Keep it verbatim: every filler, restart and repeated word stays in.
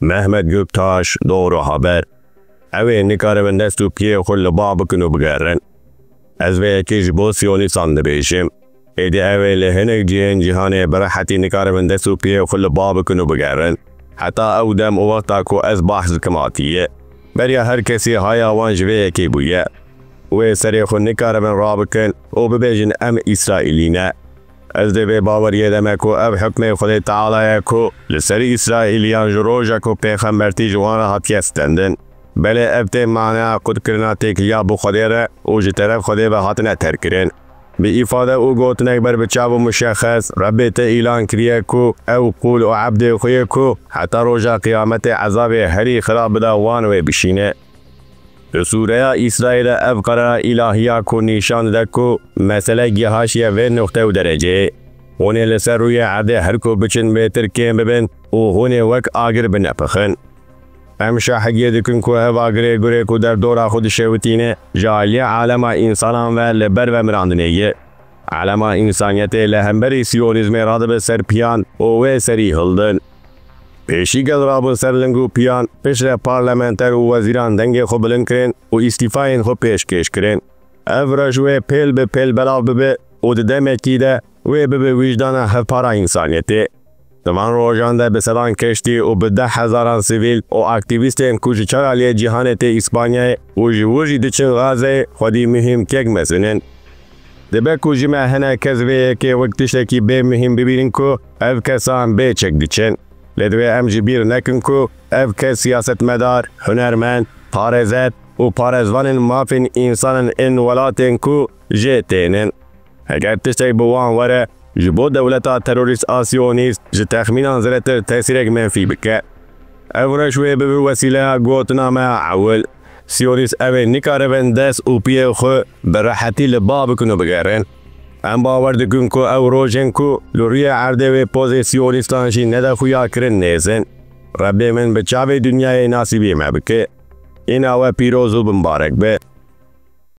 Mehmet Göktaş, Doğru Haber. Ew ê nikaribin dest û piyê xwe li ba bikin û bigerin. Ez vê yekê ji bo Siyonîstan dibêjim. Êdî ew ê li hinek cihên cîhanê bi rehetî nikaribin dest û piyê xwe li ba bikin û bigerin. Heta ew dem û wexta ku ez behs dikim hatiye. Beriya her kesî haya wan ji vê yekê bûye. Wê serê xwe nikaribin rabikin û bibêjin, "Em Îsraîlî ne." Ez dê vê baweriyê de me ku ev hukmê Xwedê Teala ye ku li ser Îsraîliyan ji roja ku pêxembertî ji wan re hatiye stendin. Belê ev tê maneya qutkirina têkiliya bi Xwedê re û ji teref Xwedê ve hatine terkirin. Bi îfade û gotinek ber bi çav û muşexes, Rebbê te îlan kiriye ku ew qûl û ebdê xwe ye ku heta roja qiyametê ezabê herî xirab bida wan wê bişîne. Li sûreya Îsraîlê ev qerara îlahî ya ku nîşan dide ku mesele gihaşiye vê nuqte û dereceyê. Hûn ê li ser rûyê erdê her ku biçin bêtir kêm bibin û hûn ê wek agir binepixin. Em şahidiyê dikin ku ev agirê gurê ku derdora xwe dişewitîne, ji aliyê alema însanan ve li ber ve mirandinê ye. Alema însaniyetê li hemberî siyonîzmê radibe ser piyan û wê serî hildin. Pêşî gel rabûn ser ling û piyan, piştre parlamenter û wezîran dengê xwe bilind kirin û îstîfayên xwe pêşkêş kirin. Ev reş wê pêl bi pêl belav bibe û di demekî de wê bibe wijdana hevpara însaniyetê. Di van rojan de bi sedan keştî û bi deh hezaran sivîl û aktîvîstên ku ji çar aliyê cîhanê tê Îspanyayê û ji wir jî diçin Gazeyê xwedî muhîmkek mezin in. Dibe ku ji me hinek kes vê yekê wek tiştekî bê muhîm bibînin ku ev kesan bê çek diçin. Lê divê em ji bîr nekin ku ev kes siyasetmedar, hunermend, parêzer û parêzvanên mafên însanan ên welatên ku jê tên in. Heger tiştek bi wan were, ji bo dewleta terorîst a siyonîst ji texmînan zêdetir tesîrek menfî bike. Ev reş wê bibe wesîleya gotina me ya ewil. Siyonîst ew ê nikaribin dest û piyê xwe bi rehetî li ba bikin û bigerin. Em bawer dikin ku ew rojên ku li rûyê erdê wê pozê siyonîstan jî nede xuya kirin nêz in. Rebbê min bi çavê dinyayê nasîbî me bike. Îna we pîroz û bimbarek be.